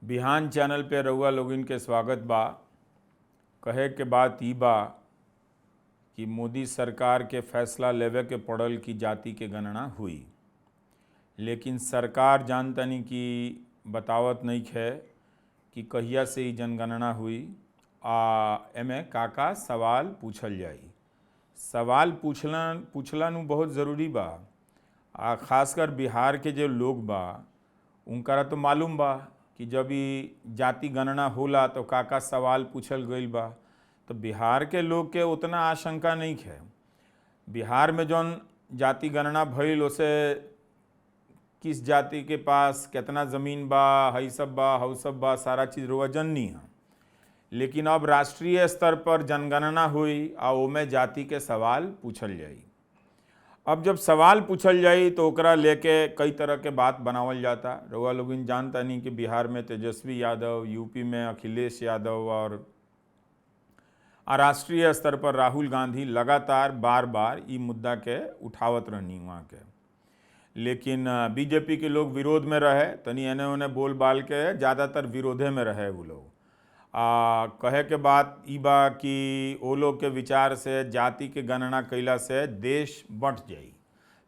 बिहान चैनल पे रउआ लोगिन के स्वागत बा। कहे के बात ई बा कि मोदी सरकार के फैसला लेवे के पड़ल कि जाति के गणना हुई, लेकिन सरकार जानतनी कि बतावत नइखे कि कहिया से ई जनगणना हुई आ एमे का का सवाल पूछल जाई। सवाल पूछलन पूछलन उ बहुत ज़रूरी बा। आ खासकर बिहार के जो लोग बा उनकरा तो मालूम बा कि जब ई जाति गणना होला तो का का सवाल पूछल गईल बा। तो बिहार के लोग के उतना आशंका नहीं है। बिहार में जौन जाति गणना भइल ओसे किस जाति के पास कितना ज़मीन बा, हई सब बा, हऊ सब बा, सारा चीज़ रउआ जननी है। लेकिन अब राष्ट्रीय स्तर पर जनगणना हुई आ ओमे जाति के सवाल पूछल जाई। अब जब सवाल पूछल जाई तो ओकरा लेके कई तरह के बात बनावल जाता। रउआ लोगिन जानतानी कि बिहार में तेजस्वी यादव, यूपी में अखिलेश यादव और राष्ट्रीय स्तर पर राहुल गांधी लगातार बार बार ई मुद्दा के उठावत रहनी वहाँ के। लेकिन बीजेपी के लोग विरोध में रहे, तनी एने ओने बोल बाल के ज़्यादातर विरोधे में रहे वो लोग। कहे के बात ई बा कि वो लोग के विचार से जाति के गणना कैला से देश बंट जाई,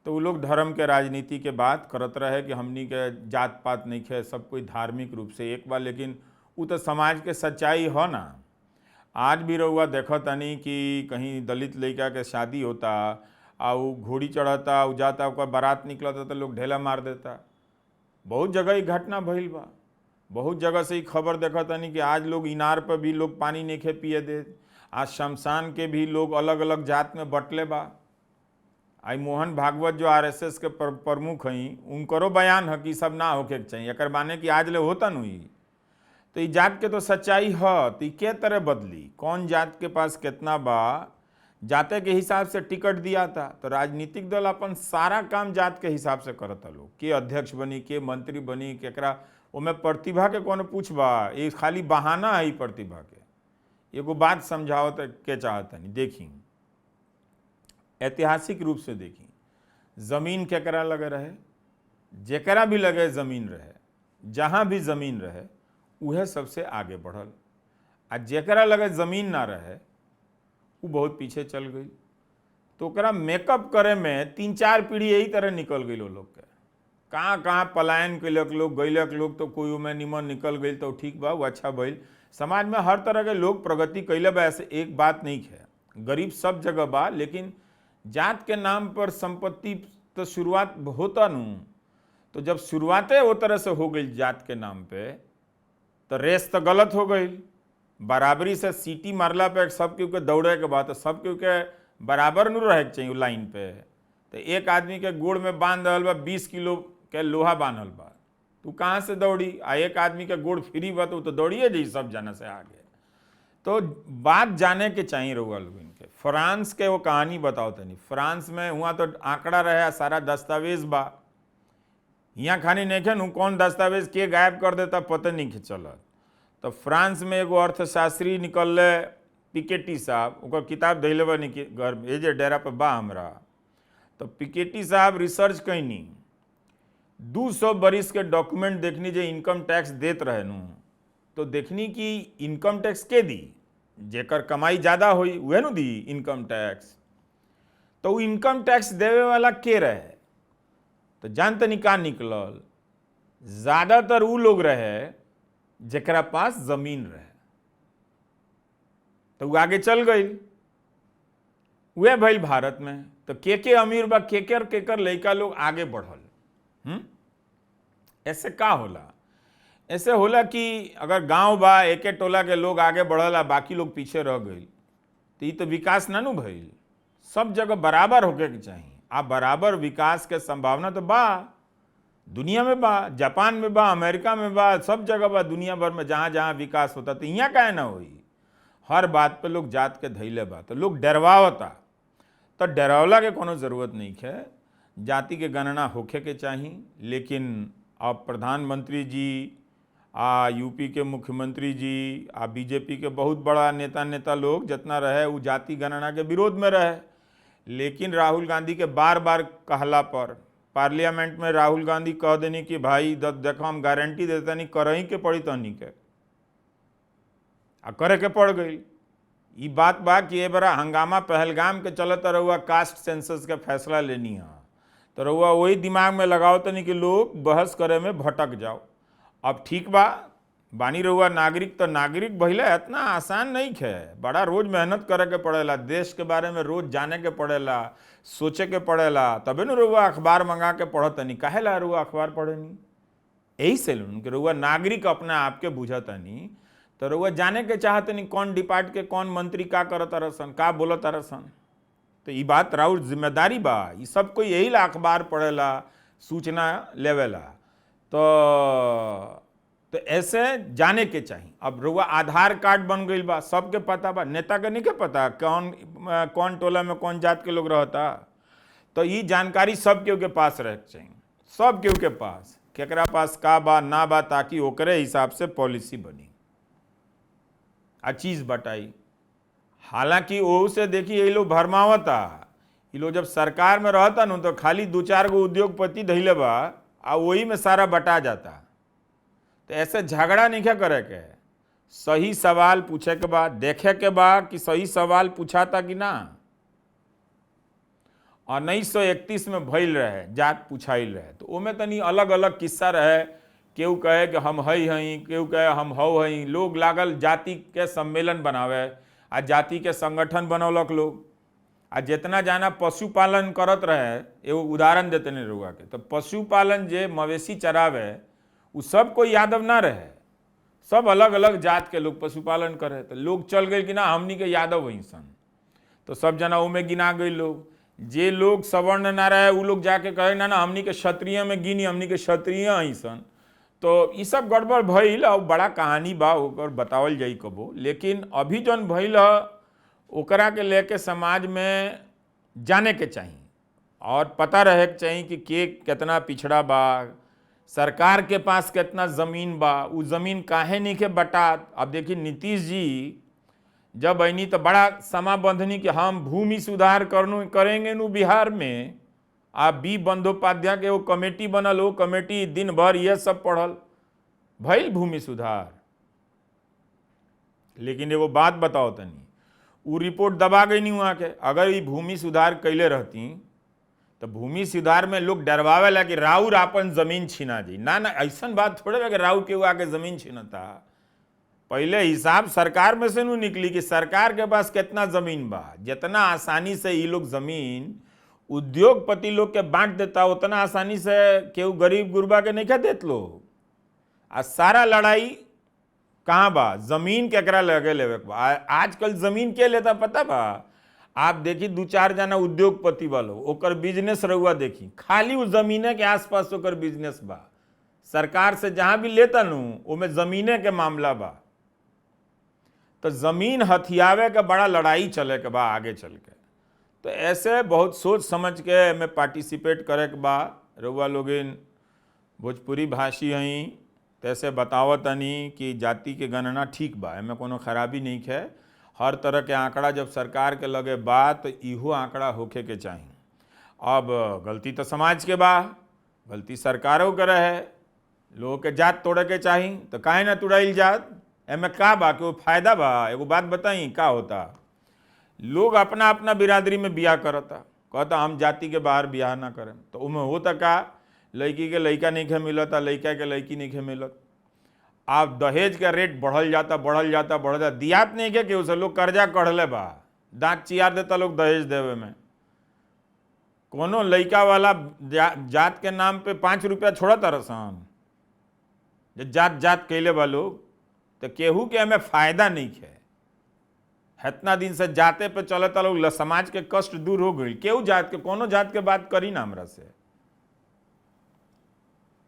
तो वो लोग धर्म के राजनीति के बात करत रहे कि हमनी के जात पात नहीं है, सब कोई धार्मिक रूप से एक बा। लेकिन उ तो समाज के सच्चाई हो ना। आज भी रउआ देखतानी कि कहीं दलित लड़का के शादी होता आ उ घोड़ी चढ़ता, उ जाता, ओकर बारात निकलता तो लोग ढेला मार देता। बहुत जगह ई घटना भइल बा। बहुत जगह से ई खबर देखतानी कि आज लोग इनार पर भी लोग पानी नइखे पिए दे। आज शमशान के भी लोग अलग अलग जात में बटले बा। आई मोहन भागवत जो आरएसएस के प्रमुख हई, उनकरो बयान है कि सब ना होके के चाहिए। एकर माने कि आज ले होता नहीं। तो ई जात के तो सच्चाई ह, तो ई के तरह बदली, कौन जात के पास कितना बा, जाते के हिसाब से टिकट दिया था। तो राजनीतिक दल अपन सारा काम जात के हिसाब से करता लोग, के अध्यक्ष बनी, के मंत्री बनी, केकरा ओमे प्रतिभा के कोनो पूछ बा, ये खाली बहाना है प्रतिभा के। एगो बात समझाओ के चाहतनी, देखी ऐतिहासिक रूप से देखी, जमीन केकरा लगे रहे, जेकरा भी लगे जमीन रहे, जहाँ भी जमीन रहे उहे सबसे आगे बढ़ल, आ जेकरा लगे जमीन ना रहे उ बहुत पीछे चल गई। तो ओकरा मेकअप करे में 3-4 पीढ़ी यही तरह निकल गई लोग के। कहाँ कहाँ पलायन कैलक लोग, गैलक लोग, तो कोई में निमन निकल गई तो ठीक बा, वो अच्छा भइल। समाज में हर तरह के लोग प्रगति कैले बा, ऐसे एक बात नहीं है। गरीब सब जगह बा, लेकिन जात के नाम पर संपत्ति तो शुरुआत होता नू। तो जब शुरुआते वो तरह से हो गई जात के नाम पे, तो रेस तो गलत हो गई। बराबरी से सीटी मारला पे सब केहू के दौड़े के बाद तो सब केहू के बराबर नू रहे के चाहिए लाइन पे। तो एक आदमी के गोड़ में बांध रहल बा 20 किलो के लोहा बांधल बा, तू कहाँ से दौड़ी? आ एक आदमी के गोड़ फ्री बा तो दौड़िए जाई सब जाने से आगे। तो बात जाने के चाहिए रउआ लोगन के। फ्रांस के वो कहानी बताओ तनी। फ्रांस में हुआ तो आंकड़ा रहे, सारा दस्तावेज बा, यहाँ खानी नहीं नु कौन दस्तावेज के गायब कर देता पता नहीं चलत। तो फ्रांस में एगो अर्थशास्त्री निकलले पिकेटी साहब, ओकर किताब धैले बा घर में, जे डेरा पर बा हमरा। तो पिकेटी साहब रिसर्च कैनी, 200 बरिस के डॉक्यूमेंट देखनी जे इनकम टैक्स देत रहे नु, तो देखनी कि इनकम टैक्स के दी, जेकर कमाई ज़्यादा होई उहे नु दी इनकम टैक्स। तो उ इनकम टैक्स देवे वाला के रहे, तो जानतनी का निकलल, ज़्यादातर उ लोग रहे जेकरा पास जमीन रहे, तो उ आगे चल गई। उहे भइल भारत में। तो के अमीर बा, केकर केकर लइका लोग आगे बढ़ल। ऐसे का होला? ऐसे होला कि अगर गांव बा, एके टोला के लोग आगे बढ़ल आ बाकी लोग पीछे रह गई, तो ये तो विकास ना नु भइल। सब जगह बराबर होके के चाहिए। आ बराबर विकास के संभावना तो बा, दुनिया में बा, जापान में बा, अमेरिका में बा, सब जगह बा, दुनिया भर में जहाँ जहाँ विकास होता, तो यहाँ काहे ना होई? हर बात पे लोग जात के धैले बा, तो लोग डरवावता। तो डरावला के कोनो ज़रूरत नहीं है। जाति के गणना होखे के चाही। लेकिन अब प्रधानमंत्री जी आ यूपी के मुख्यमंत्री जी आ बीजेपी के बहुत बड़ा नेता नेता लोग जितना रहे वो जाति गणना के विरोध में रहे। लेकिन राहुल गांधी के बार बार कहला पर पार्लियामेंट में राहुल गांधी कह देनी कि भाई देखो हम गारंटी देते नहीं, करही के पड़ी तहनी के, आ करे के पड़ गई। ई बात बा कि ए बड़ा हंगामा पहलगाम के चलत रहुआ कास्ट सेंसस के फैसला लेनी है, तो रहुआ वही दिमाग में लगाओ तनी कि लोग बहस करे में भटक जाओ। अब ठीक बा, बानी रहुआ नागरिक तो नागरिक भइले इतना आसान नहीं है, बड़ा रोज मेहनत करे के पड़ेला, देश के बारे में रोज जाने के पड़ेला, सोचे के पड़ेला, तबे न रहुआ अखबार मंगा के पढ़तनी। काहे ला रहुआ अखबार पढ़नी? यही से कि रहुआ नागरिक अपना आपके बुझतनी, तो रहुआ जाने के चाहतनी कौन डिपार्ट के कौन मंत्री का करत रसन, का बोलत रसन। तो ये बात राउर जिम्मेदारी बा, ये सब कोई यही ला अखबार पढ़ेला, सूचना लेवेला, तो ऐसे जाने के चाहिए। अब रउआ आधार कार्ड बन गई बा, सबके पता बा, नेता के नहीं के पता कौन कौन टोला में कौन जात के लोग रहता, तो ये जानकारी सब केहू के पास रहे के चाहिए, सब केहू के पास केकरा पास का बा ना बा, ताकि ओकरे हिसाब से पॉलिसी बनी आ चीज़ बटाई। हालांकि ओहू से देखिए ये लोग भरमावता, ये लोग जब सरकार में रहता न तो खाली 2-4 गो उद्योगपति धैले बा आ वही में सारा बटा जाता। तो ऐसे झगड़ा नहीं क्या करे के, सही सवाल पूछे के बाद देखे के बाद कि सही सवाल पूछा था कि ना। 1931 में भइल रहे जात पूछाइल रहे, तो ओमे तनी अलग अलग किस्सा रहे, केहू कहे कि हम हई हई, केहू कहे हम हौ हई। लोग लागल जाति के सम्मेलन बनावे आ जाति के संगठन बनौलक लोग। आ जितना जाना पशुपालन करत रहे, एगो उदाहरण देते नहीं रुआ के, तो पशुपालन जे मवेशी चरावे उ सब कोई यादव ना रहे, सब अलग अलग जात के लोग पशुपालन करे। तो लोग चल गए कि ना हमनी के यादव हई सन, तो सब जना ओमे गिना गई लोग। जे लोग सवर्ण ना रहे उ लोग जाके कहे ना ना हमनी के क्षत्रिय में गिनी, हमनी के क्षत्रिय हई सन। तो ये सब गड़बड़ भइल और बड़ा कहानी बा, ओकर बतावल जाई कबो। लेकिन अभी जौन भइल ह ओकरा के लेके समाज में जाने के चाहिए और पता रहे के चाहिए कि के कितना पिछड़ा बा, सरकार के पास कितना ज़मीन बा, उ ज़मीन काहे नहीं के बटात। अब देखिए नीतीश जी जब ऐनी तो बड़ा समा बंधनी कि हम भूमि सुधार करनु करेंगे नु बिहार में। आ बी बंदोपाध्याय के वो कमेटी बनल, वो कमेटी दिन भर यह सब पढ़ल, भइल भूमि सुधार। लेकिन एगो बात बताओ तनी, उ रिपोर्ट दबा गई नहीं वहाँ के। अगर ये भूमि सुधार कैले रहती तो भूमि सुधार में लोग डरवावे ला कि राउर आपन जमीन छीना जी, ना ना ऐसा बात थोड़े बा कि राउर के आके जमीन छीनता। पहले हिसाब सरकार में से नू निकली कि सरकार के पास कितना जमीन बा। जितना आसानी से ये लोग जमीन उद्योगपति लोग के बांट देता उतना आसानी से केहू गरीब गुरबा के नहीं देत लोग। आ सारा लड़ाई कहाँ बा? जमीन केकरा लगे लेवे के बा। आजकल जमीन के लेता पता बा? आप देखी 2-4 जना उद्योगपति वालो ओकर बिजनेस रहुआ देखी, खाली उस जमीने के आसपास ओकर बिजनेस बा। सरकार से जहाँ भी लेता नू ओमे जमीने के मामला बा। तो जमीन हथियावे के बड़ा लड़ाई चले के बा आगे चल के। तो ऐसे बहुत सोच समझ के में पार्टिसिपेट करे के बा। रउआ लोगिन भोजपुरी भाषी हई तैसे बतावतनी कि जाति के गणना ठीक बा, एमे कोनो खराबी नहीं है। हर तरह के आंकड़ा जब सरकार के लगे बा तो इहो आंकड़ा होखे के चाही। अब गलती तो समाज के बा, गलती सरकारों के रहे, लोगों के जात तोड़े के चाही तो काहे ना तुड़ाइल जात? एमे का बा कि वो फायदा बा? एगो बात बताई का होता, लोग अपना अपना बिरादरी में बियाह करता, कहता हम जाति के बाहर बियाह ना करें। तो उमें होता का, लड़की के लड़का नहीं खे मिलता, लड़का के लड़की नहीं खे मिलत। आप दहेज का रेट बढ़ल जाता बढ़ल जाता बढ़ल जाता, दियात नहीं के केहू से, लोग कर्जा कढ़ले बा, दाँत चियार देता लोग दहेज देवे में। कोनो लड़का वाला जात के नाम पे 5 रुपया छोड़ता रसन, जात जात कैले बा लोग, तो केहू के हमें फायदा नहीं है। इतना दिन से जाते पे चलता लोग, समाज के कष्ट दूर हो गई। केहू जात के कोनो जात के बात करी ना हमरा से।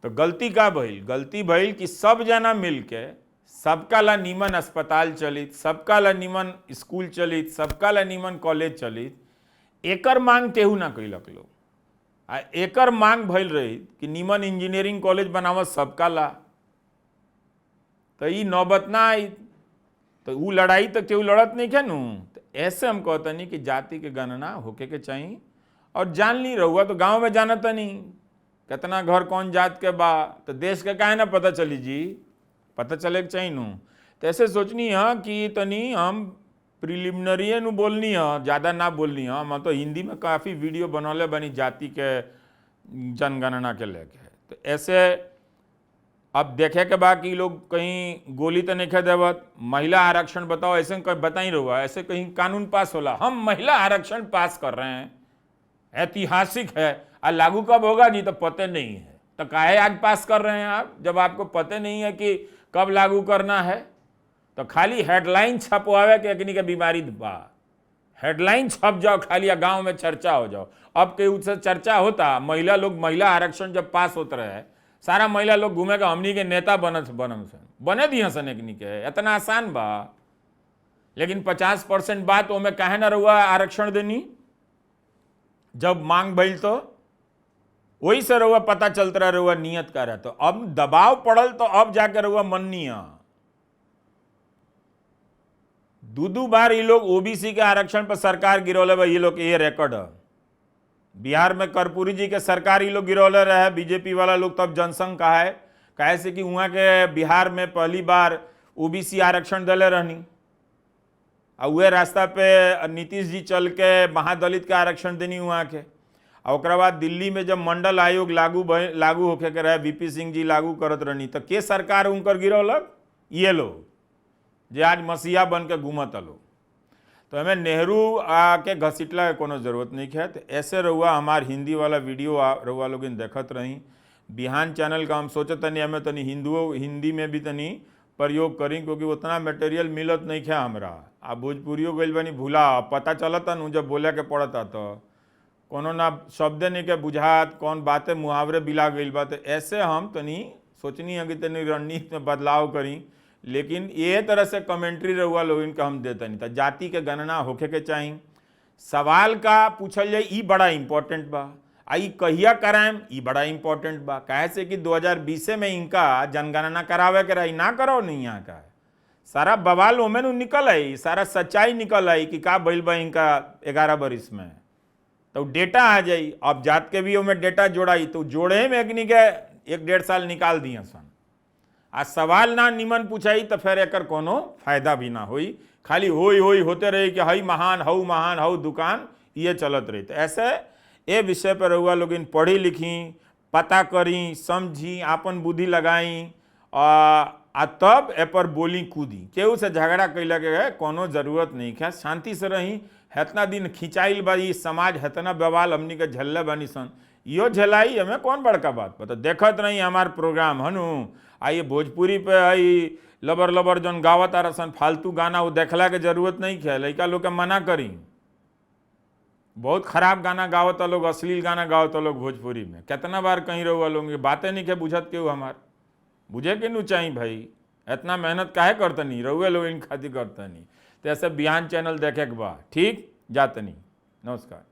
तो गलती का भइल? गलती भइल कि सब जना मिलके सबका ला नीमन अस्पताल चलित, सबका ला नीमन स्कूल चलित, सबका ला नीमन कॉलेज चलित, एकर मांग केहू ना कैलक लोग। आ एकर मांग भइल रही कि नीमन इंजीनियरिंग कॉलेज बनावत सबका ला, तो ई नौबत ना आई। तो उ लड़ाई तो केहू लड़त नहीं खे नू। तो ऐसे हम कहतनी कि जाति के गणना होके के चाहिए। और जान ली रहुआ तो गांव में जानत नहीं, कितना घर कौन जात के बा, तो देश के काहे ना पता चली जी, पता चले के चाहिए नू। तो ऐसे सोचनी है कि तनी हम प्रिलिमिनरी नु बोलनी है, ज़्यादा ना बोलनी है। हम तो हिंदी में काफ़ी वीडियो बनौले बनी जाति के जनगणना के लेके। तो ऐसे अब देखे के बाद कि लोग कहीं गोली तो नहीं देवत। महिला आरक्षण बताओ, ऐसे कहीं बताई रहुआ, ऐसे कहीं कानून पास होला, हम महिला आरक्षण पास कर रहे हैं, ऐतिहासिक है, और लागू कब होगा जी तो पते नहीं है। तो काहे आज पास कर रहे हैं आप, जब आपको पते नहीं है कि कब लागू करना है? तो खाली हेडलाइन छपवावे के एकनी के बीमारी बा, हेडलाइन छप जाओ खाली, गांव में चर्चा हो जाओ। अब के उससे चर्चा होता, महिला लोग महिला आरक्षण जब पास होते रहे, सारा महिला लोग घूमे का हमनी के नेता बनत बनम सन, बने दिया सन एकनी के, इतना आसान बा। लेकिन 50% बात ओमे काहे ना रहुआ आरक्षण देनी, जब मांग भइल तो वही से रहुआ पता चलता रहा रहुआ नियत का रहा। तो अब दबाव पड़ल तो अब जाकर रहुआ मननी। दू दू बार ये लोग ओबीसी के आरक्षण पर सरकार गिरौले बा, ये लोग ये रिकॉर्ड है। बिहार में कर्पूरी जी के सरकार ये लोग गिरौले रहे, बीजेपी वाला लोग तब जनसंघ का है, काहे से कि वहाँ के बिहार में पहली बार ओबीसी आरक्षण दिले रहनी, और वह रास्ता पे नीतीश जी चल के महादलित के आरक्षण देनी वहाँ के। और ओकरा बाद दिल्ली में जब मंडल आयोग लागू होके के रहे, वीपी सिंह जी लागू करत रहनी, तो के सरकार उनकर गिरौलक? ये लोग जे आज मसीहा बन के घूमत लोग। तो हमें नेहरू आके घसीटला के कोनो जरूरत नहीं है। तो ऐसे रहुआ हमार हिंदी वाला वीडियो रहुआ लोग देखत रही। बिहान चैनल का हम सोचत तनी हमें तनी हिंदी में भी तनी प्रयोग करी, क्योंकि उतना मटेरियल मिलत नहीं है हमरा। आ भोजपुरियो गइल बनी भूला, पता चलता नु जब बोले के पड़ता तो कोनो ना शब्द नहीं के बुझात, कौन बातें मुहावरे बिला गइल बा। तो ऐसे हम तनी सोचनी है कि तनी रणनीति में बदलाव करी, लेकिन ये तरह से कमेंट्री रहुआ लोग इनका हम देता नहीं। तो जाति के गणना होखे के चाही। सवाल का पूछल जाए ई बड़ा इम्पोर्टेंट बा, आ ई कहिया कराएम ई बड़ा इम्पोर्टेंट बा। काहे से कि 2020 में इनका जनगणना करावे के रही, ना करो नहीं यहाँ का सारा बवाल ओमे नु निकल आई, सारा सच्चाई निकल आई कि का भइल बा इनका 11 बरिस में, तो डेटा आ जाई। अब जात के भी ओमे डेटा जोड़ाई, तो जोड़े में एकनी के 1-1.5 साल निकाल दिया सन। आ सवाल ना निमन पूछाई तो फिर एकर कोनो फायदा भी ना होई, खाली होई होई होते रही कि हई महान हऊ महान हऊ दुकान, ये चलत रही। तो ऐसे ए विषय पर रहुआ लोग इन पढ़ी लिखी, पता करी, समझी, आपन बुद्धि लगाई, आ तब ए पर बोली कूदी। केहू से झगड़ा कैला के कोनो जरूरत नहीं है, शांति से रही। हेतना दिन खिंचाइल बा ई समाज, हेतना बवाल हमनी के झल्ले बानी सन, यो झेलाई हमें कौन बड़का बात बता। देखत रही हमार प्रोग्राम हनु, आ ये भोजपुरी पे आई लबर लबर जौन गावत आ सन फालतू गाना, वो देखला के जरूरत नहीं है। लड़का लोग के मना करी, बहुत खराब गाना गावत लोग, अश्लील गाना गावत लोग भोजपुरी में। कितना बार कहीं रहुआ लोग बातें नहीं के बुझत केहू, हमार बुझे के नू चाहिए भाई। इतना मेहनत काहे करतनी रहुए लोग इन खातिर करतनी। तो ऐसे बिहान चैनल देखे के बा, ठीक जातनी, नमस्कार।